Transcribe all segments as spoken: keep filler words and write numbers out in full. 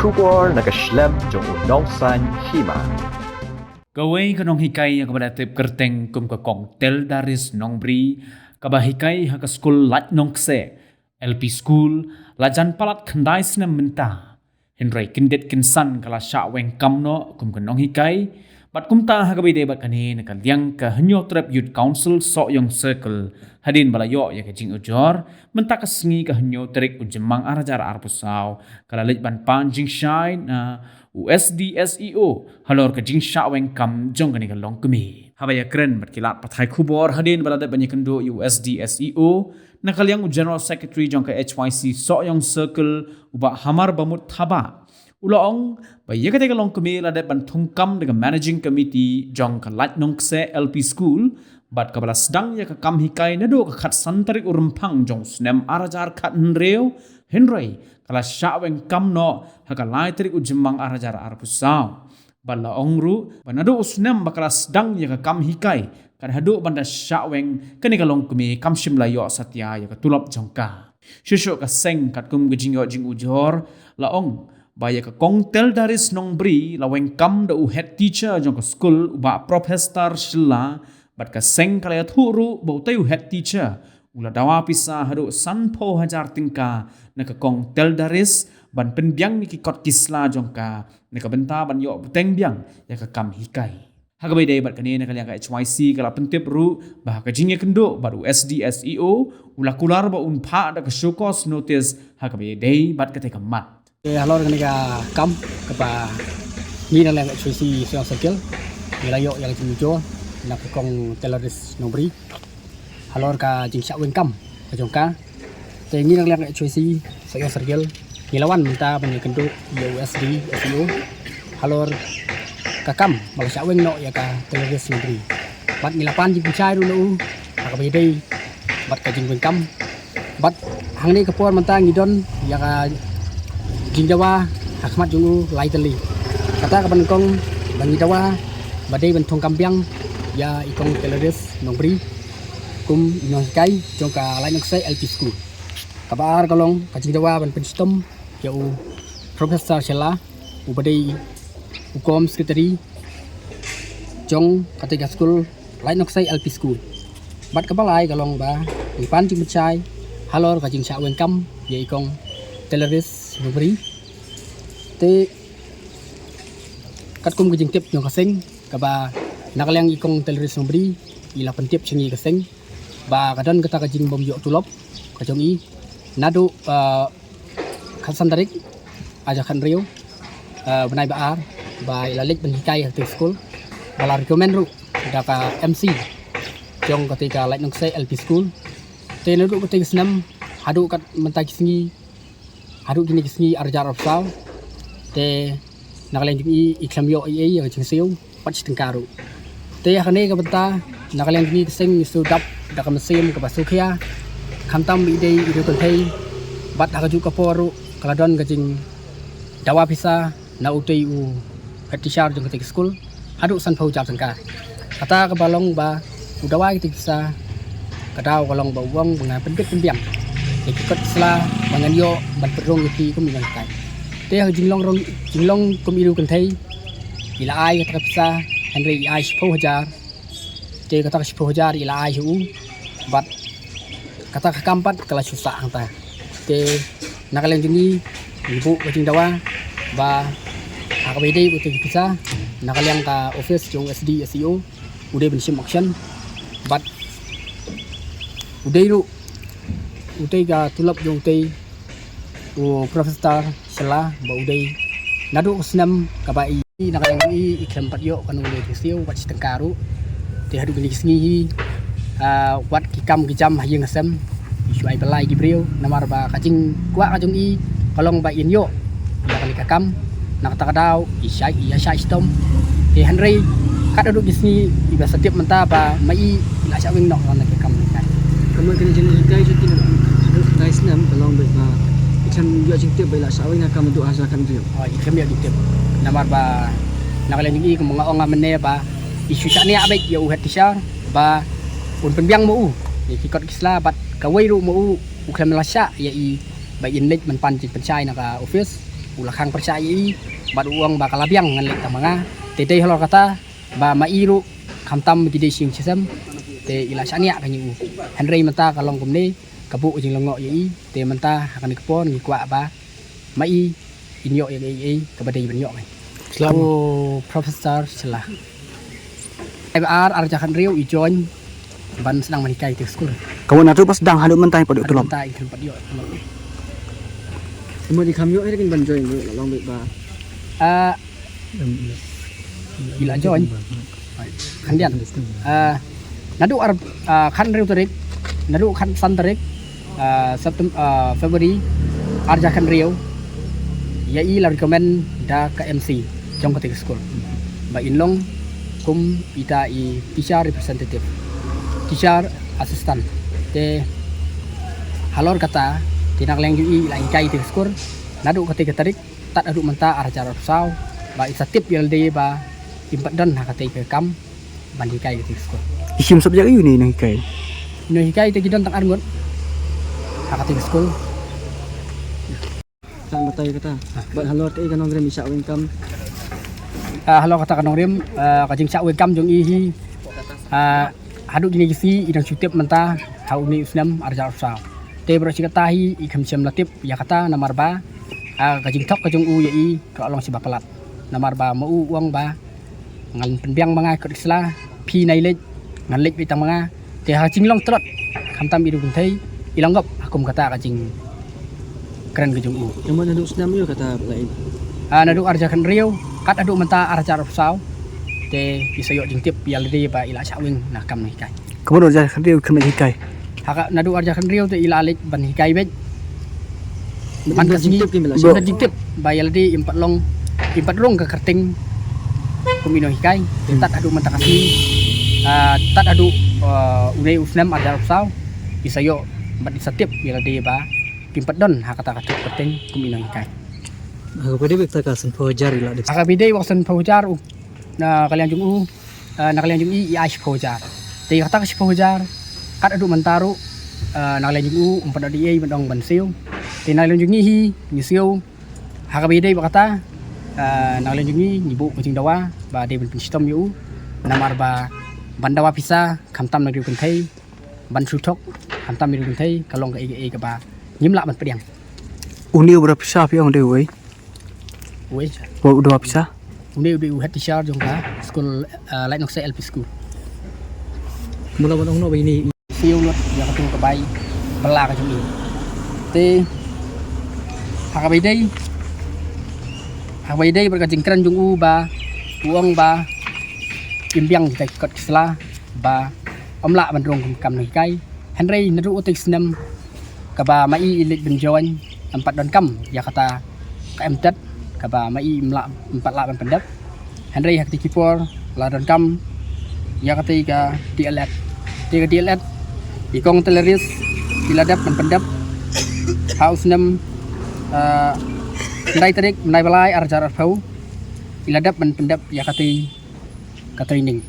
Khubor na ka shlem jong u nongsaiñ hima. Kawei ka nonghikai ïa kaba la tip kyrteng kum ka Kong Teldaris Nongbri, kaba hikai ha ka skul Lait Nongkse L P School, la jan palat khyndai snem mynta. Hynrei kyndit kynsan ka la shah weng kam noh kum ka nonghikai. Bad kumta ha kaba ïadei bad kane, na ka liang ka Hynñiewtrep Youth Council Sohiong Circle, hadien ba la ïoh ïa ka jingujor, mynta ka sngi ka hynñiew tarik u Jymmang ar hajar arphew saw, ka la leit ban pan jingshai na u S D S E O halor ka jingshah weng kam jong kane ka longkmie. Haba ïakren bad ki lad pathai khubor hadien ba la dep ban ïakynduh ïa u S D S E O, na ka liang u General Secretary jong ka H Y C Sohiong Circle, u Bah Hamar Bamut Thabah, u la ong ba ïa kata ka longkmie la dep ban thungkam da ka Managing Committee jong ka Lait Nongkse L P School, bad kaba la sdang ïa ka kam hikai naduh ka khatsan tarik u Rymphang jong u snem ar hajar khathynriew, hynrei ka la shah weng kam noh ha ka lai tarik u Jymmang ar hajar arphew saw. Bad la ong ruh ba naduh u snem ba ka la sdang ïa ka kam hikai, kat haduh ban da shah weng, kane ka longkmie kam shym la ïoh satia ïa ka tulop jong ka. Shuh shuh ka seng katkum ka jingïoh jingujor, la ong ba ïa ka Kong Teldaris Nongbri la weng kam da u head teacher jong ka skul, u Bah Professor Shylla, bad ka seng ka la ïathuh ruh ba utei u head teacher u la dawa pisa haduh sanphew hajar tyngka na ka Kong Teldaris ban pynbiang ïa ki kot ki sla jong ka, na ka bynta ban ïoh bteng biang ïa ka kam hikai. Ha kaba ïadei bad kane, na ka liang ka H Y C ka la pyntip ruh ba ha ka jingïakynduh bad u S D S E O, u la kular ba un phah da ka show cause notice ha kaba ïadei bad katei ka mat. Eh, halor kane ka kam kaba ngi na liang ka H Y C Sohiong Circle ngi la ïoh ïa ka jingujor na ka Kong Teldaris Nongbri halor ka jingshah weng kam ka jong ka. Te ngi na liang ka H Y C Sohiong Circle ngi la wan mynta ban ïakynduh ïa u S D S E O halor ka kam ba la shah weng noh ïa ka Teldaris Nongbri. Bad ngi la pan jingpynshai ruh na u ha kaba ïadei bad ka jingweng kam. Bad hangne ka por mynta ngi don ïa ka jingdawa ha khmat jong u lai tylli. Kata kaba nyngkong ba ngi dawa ba dei ban thungkam biang ïa i Kong Teldaris Nongbri kum i nonghikai jong ka Lait Nongkse L P School. Kaba ar ka long ka jingdawa ban pynshitom ïa u Professor Shylla, uba dei u Home Secretary jong katei ka skul, Lait Nongkse L P School. Bad kaba lai ka long ba ngi pan jingpynshai halor ka jingshah weng kam ïa i Kong Teldaris Nongbri. Te katkum ka jingtip jong ka seng, kaba na ka liang i Kong Teldaris Nongbri i la pyntip sha ngi ka seng ba ka don kata ka jingbym ïoh tulop ka jong i naduh, eh, khatsan tarik, ar hajar khathynriew, eh, bnai ba ar, ba i la leit ban hikai ha katei ka skul, ba la recommend ruh da ka M C jong katei ka Lait Nongkse L P School. Te naduh katei ka snem haduh kat mynta ki sngi, haduh kine ki sngi ar hajar arphew saw, te na ka liang jong i i khlem ïoh ei ei ïa ka jingsiew bad shi tyngka ruh. Te ha kane ka bynta na ka liang jong i ka seng ngi shu dap da ka mynsiem kaba sngewkhia, khamtam ba i dei i riewkynthei, bad ha kajuh ka por ruh ka la don ka jingdawa pisa na utei u head teacher jong katei ka skul haduh sanphew hajar tyngka. Kata kaba long ba u dawa katei ka pisa, ka daw ka long ba u ong ba ngan pynbit pynbiang ïa ki kot ki sla ba ngan ïoh ban pynrung ïa phi kum i nonghikai. Te ha ka jinglong rong, jinglong kum i riewkynthei, i la ai kata ka pisa, hynrei i ai shiphew hajar. Te kata ka shiphew hajar i la ai sha u, bad kata ka kam pat ka la shu sah hangta. Te na ka liang jong ngi ngi buh ka jingdawa ba ha kaba ïadei bad katei ka pisa, na ka liang ka office jong u S D S E O u dei ban shim action, bad u dei ruh, utei ka tulop jong utei u Professor Shylla ba u dei naduh ka snem kaba i, na ka liang i, i khlem pat ïoh kano kano ka jingsiew bad shi tyngka ruh. Te haduh kine ki sngi hi, ah, wat ki kam ki jam ha ïing ha sem i shu ai byllai ki briew, namar ba ka jingkwah ka jong i ka long ba in ïoh ïa kane ka kam. Na kata ka daw i shah, i ïa shah shitom. Te hynrei kat haduh kine ki sngi i ba sa tip mynta ba ma i i la shah weng noh na ka kam ne ka. Ka mut kane ka jinghikai jong ki naduh khyndai snem ka long ba i khlem ïoh jingtip ba i la shah weng na ka kam naduh ar hajar khathynriew. Oh, i khlem ïoh jingtip. Namar ba na ka liang jong i, kumba nga ong mynne, ba i shu shaniah beit ïa u head teacher ba un pynbiang ma u ïa ki kot ki sla, bad kawei ruh ma u u khlem la shah ïa i ba in leit ban pan jingpynshai na ka office. u la khang pyrshah ïa i, bad u ong ba ka la biang ngan leit tang ma nga. Te dei halor kata ba ma i ruh khamtam ki dei shisha shisem, te i la shaniah ka ïa u. Hynrei mynta ka long kumne, ka buh ka jinglyngngoh ïa i, te mynta ha kane ka por ngi kwah ba ma i in ïoh ïa kaei kaei kaba dei ban ïoh. Slam. Oh, Professor Shylla. Ai ba ar, ar hajar khathynriew i join ban sdang ban hikai te skul. Ka mut naduh ba sdang haduh mynta i pat ïoh tulop. Mynta i khlem pat ïoh tulop. Kumno i kham ïoh, eh, kin ban join, la long beit ba. Ah, i la join. Khyndiat. Ah, naduh ar, ah, khathynriew tarik, naduh khatsan tarik, ah, Septem-, ah, February, ar hajar khathynriew, ïa i la recommend da ka M C jong kata ka skul ba in long kum ita i teacher representative, teacher assistant. Te halor kata, te na ka liang jong i la hikai te ka skul naduh kata ka tarik tad haduh mynta ar hajar arphew saw, ba i sa tip ïa lade ba im pat don ha kata ka kam ban hikai kata ka skul. I shim subject aiu ne i nonghikai? I nonghikai te ki don tang arngut ha kata ka skul. Tang batai kata. Bad halor kaei ka nongrim i shah weng kam? Ah, halor kata ka nongrim, ah, ka jingshah weng kam jong i hi, ah, haduh kine ki sngi i dang shu tip mynta ha une u snem ar hajar arphew saw. Te baroh shi katta hi i khlem shym la tip ïa kata namar ba, ah, ka jingthok ka jong u ïa i ka long shi ba palat. Namar ba ma u u ong ba ngan pynbiang ma nga kot ki sla, phi nai leit, ngan leit beit tang ma nga. Te ha ka jinglong tlot khamtam i ruh kynthei, i long gop ha kum kata ka jingkren ka jong u. Ïa mut naduh snem ïa kata ba la i. Ah, naduh ar hajar khathynriew kat haduh mynta ar hajar arphew saw, te i sa ïoh jingtip ïa lade ba i la shah weng na kam nonghikai. Ka mut ar hajar khathynriew khlem leit hikai? Ha ka, naduh ar hajar khathynriew te i la leit ban hikai beit. Ban ka sngi, jingtip ki mila. Bro. Ban jingtip ba ïa lade im pat long, im pat rung ka kyrteng kum i nonghikai. Te, hmm, tad haduh mynta ka sngi, ah, tad haduh, ah, une u snem ar hajar arphew saw, i sa ïoh bad i sa tip ïa lade ba im pat don ha kata ka kyrteng kum i nonghikai. Ha kaba ïadei bad kata ka sanphew hajar i la dep. Ha kaba ïadei bad sanphew hajar u, na ka liang jong u, ah, na ka liang jong i i ai shiphew hajar. Te kata ka shiphew hajar kat haduh mynta ruh, ah, na ka liang jong u um pat da ei ei ban ong ban siew. Te na ka liang jong ngi hi ngi siew. Ha kaba ïadei bad kata, ah, na ka liang jong ngi ngi buh ka jingdawa ba dei ban pynshitom ïa u. Namar ba ban dawa pisa khamtam na ka ri u kynthei, ban shu thok khamtam na ka ri u kynthei ka long kaei kaei kaba ngim lah ban pdiang. Une uba da pisa phi ong dei uei? Uei? Uba da pisa? Une u dei u head teacher jong ka skul, ah, Laitnokseh L P School. Mula ban ong noh ba ine i siew lut ïa katu ka bai bylla ka jong i. Te ha kaba ïadei, ha kaba ïadei bad ka jingkren jong u ba u ong ba im biang kita ki kot ki sla ba ym lah ban rung kum kam nonghikai. Hynrei naduh utei u snem kaba ma i i leit ban join, ym pat donkam ïa kata ka M Tet kaba ma i im lah, ym pat lah ban pyndep. Hynrei ha kata ki por la donkam ïa kata ka D L Ed. Te ka D L Ed i kong Teleris i la dep ban pyndep ha u snem, ah, khyndai tarik bnai ba lai ar hajar arphew i la dep ban pyndep ïa kata ka training.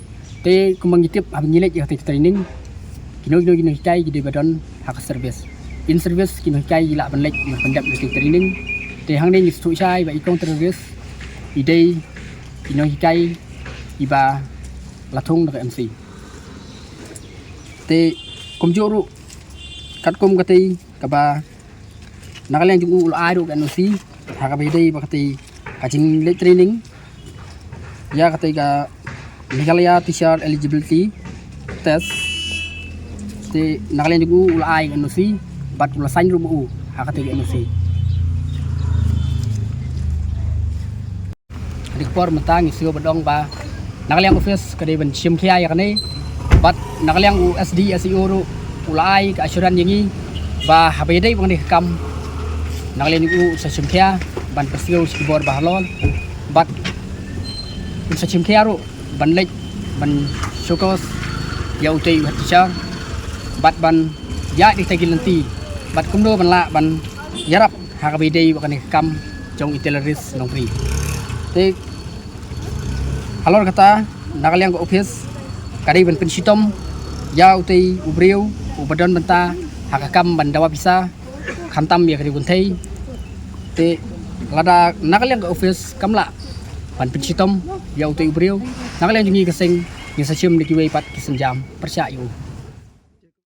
Te kumba ngi tip haba ngi leit ïa kata ka training, kino kino ki nonghikai ki dei ba don ha ka service. In service ki nonghikai ki lah ban leit ban pyndep ïa kata ka training. Te hangne ngi sngewthuh shai ba i kong Teleris i dei i nonghikai iba la thung da ka M C. Te kumjuh ruh katkum katei kaba na ka liang jong u u la ai ruh ka N O C ha kaba ïadei bad katei ka jingleit training ïa katei ka Meghalaya Teacher Eligibility Test. Te na ka liang jong u u la ai ka N O C bad u la sign ruh ma u ha katei ka N O C. Ha kane ka por mynta ngi sngewbha ban ong ba na ka liang office ka dei ban shim khia ïa kane, bad na ka liang u S D S E O ruh u la ai ka assurance ïa ngi ba haba ïadei bad kane ka kam na ka liang u sa shim khia ban pynsngew sha ki bor ba halor, bad un sa shim khia ruh ban leit ban showcase ïa utei u head teacher bad ban ïa ïa kitei ki lynti bad kumno ban lah ban ïarap ha kaba ïadei bad kane ka kam jong i Teleris Nongpri. Te halor kata na ka liang ka office ka dei ban pynshitom ïa utei u briew uba don bynta ha ka kam ban dawa pisa khamtam ïa ka ri u kynthei. Te Lada na ka liang ka office kam lah ban pynshitom ïa utei u briew, na ka liang jong ngi ka seng ngin sa shim da kiwei pat ki sienjam pyrshah ïa u.